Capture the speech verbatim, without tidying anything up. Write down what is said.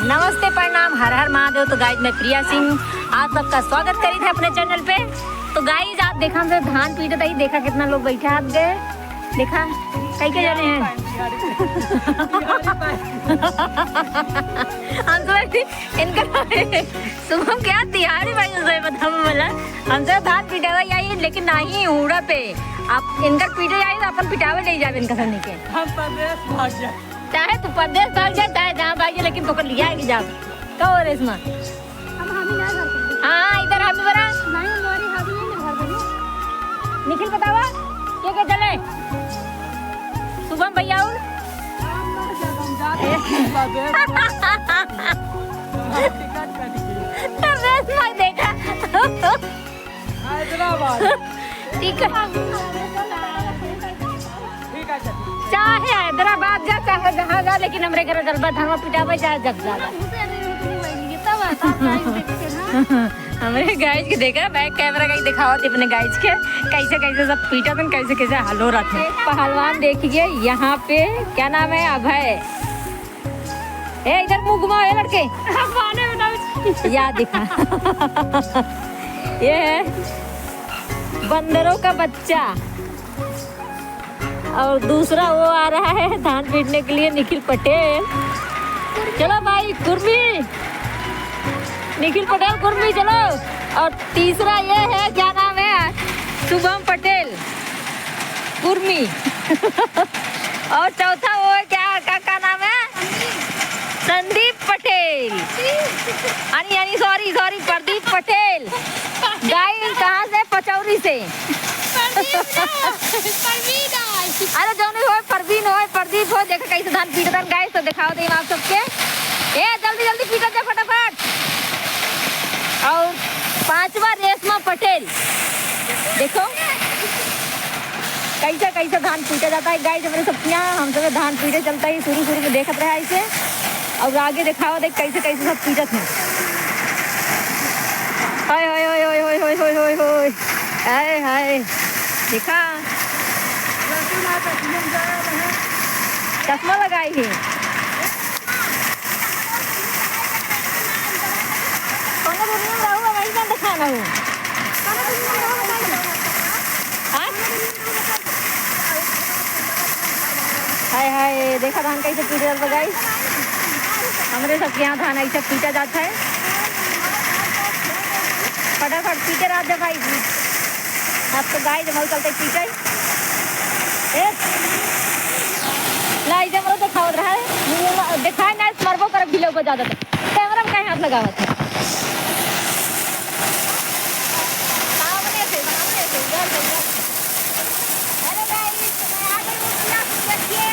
नमस्ते, प्रणाम, हर हर महादेव। तो गाइज, मैं प्रिया सिंह आप सबका स्वागत करी थे अपने चैनल पे। तो गाइज, आप देखा, हम सब धान पीटत ही, देखा कितना लोग बैठा आप गए, देखा कई के जने हैं। हम सब इनका शुभम क्या तिहारी भाई उसे बताओ बोला, हम सब धान पीटावे आई, लेकिन नहीं उड़ा पे आप इनकर पीटे जाए तो अपन पिटावे ले जावे इनका सन्नी के। हम प्रदेश भाग जाए। चाहे तू परदेस भाग जा, चाहे जहाँ भाग जा, लेकिन तोके लिया के जाब। का हो रेशमा? हम हामी ना घर के। हाँ, इधर हामी बरा। नहीं, हमारी हामी नहीं ना घर के। निखिल बतावा, के के चले? शुभम भैया और? हम ना जब हम जाते हैं, बाबे। हम टिकट काट के। रेशमा देखा। हैदराबाद। ठीक है। ठीक है, चल। चाहे हैदराबाद जा, चाहे जहाँ जा, लेकिन हमरे घर जलवा धनवा पिटावे, चाहे जब जा। हमरे गाइज के देखा, बैक कैमरा का ही दिखावत अपने गाइज के, कैसे कैसे सब पीटत हैं, कैसे कैसे हलो रहत हैं। पहलवान देखिए यहाँ पे, क्या नाम है, अभय। ए, इधर मुंह घुमाओ, ए लड़के। पानी में डाल। या देखा। ये है बंदरों का बच्चा। और दूसरा वो आ रहा है धान पीटने के लिए, निखिल पटेल। चलो भाई, कुर्मी। निखिल पटेल, कुर्मी, चलो। और तीसरा ये है, क्या नाम है? शुभम पटेल। कुर्मी। और चौथा वो है क्या, क्या, क्या नाम है? संदीप पटेल। अरे, यानी, sorry, sorry, प्रदीप पटेल। गाइस, कहाँ से? पचौरी से। प्रदीप ना, परवीन आई। अरे, जौन होय, परवीन होय, प्रदीप होय, देखा कैसे धान पीटत हैं, गाइस, तो दिखाओ दे आप सबके। ए, जल्दी, जल्दी पीटत जा फटाफट। और पांचवा रेशमा पटेल, देखो कैसा कैसा धान पीटा जाता है। गाइस, हमरे सब यहाँ, हम सब धान पीटे चलता है, शुरू शुरू में देखत रहे ऐसे, और आगे दिखावा देख कैसे कैसे सब पीटत हैं। हाय, हाय, हाय, हाय। हाय, हाय। देखा, चश्मा लगाई है। कौनो दुनिया में रहू, वही में दिखाना हो। हाँ? हाय, हाय, देखा धान कैसे पीटे जात बा, गाइस। हमरे सबके यहाँ धान ऐसे पीटा जात है। फटाफट पीटे रह जा भाई। अब तो गाइस, हम चलते पीटे। ए, लाई जमरो देखावत रहा है। मुँह में देखाए ना, मरबो करब, ढीले ऊपर ज्यादा तो। कैमरा में काहे हाथ लगावत है? सामने से, सामने से, उधर से, उधर से। अरे भाई, मैं आ गई हूँ, क्या देखिए।